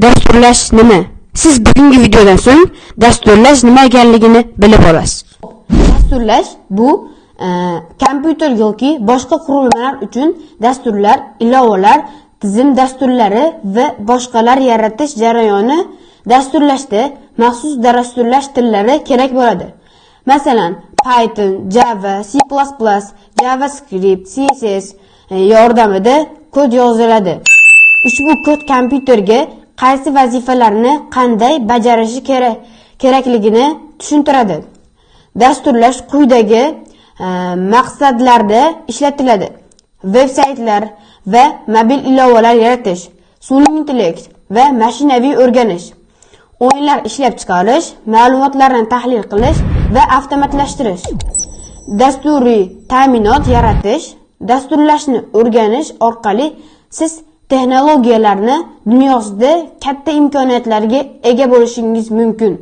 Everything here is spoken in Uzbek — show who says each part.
Speaker 1: Dasturlash nima? Siz bugungi videodan so'ng dasturlash nima ekanligini bilib olasiz.
Speaker 2: Dasturlash bu kompyuter yoki boshqa qurilmalar uchun dasturlar, ilovalar, tizim dasturlari va boshqalar yaratish jarayoni. Dasturlashda maxsus dasturlash tillari kerak bo'ladi. Masalan, Python, Java, C++, JavaScript, CSS yordamida kod yoziladi. Ushbu kod kompyuterga qaysi vazifalarni qanday bajarishi kerakligini tushuntiradi. Dasturlash quyidagi maqsadlarda ishlatiladi: veb saytlar va mobil ilovalar yaratish, sun'iy intellekt va mashinaviy o'rganish, o'yinlar ishlab chiqarish, ma'lumotlarni tahlil qilish va avtomatlashtirish, dasturiy ta'minot yaratish. Dasturlashni o'rganish orqali siz texnologiyalarni dunyosida katta imkoniyatlarga ega bo'lishingiz mumkin.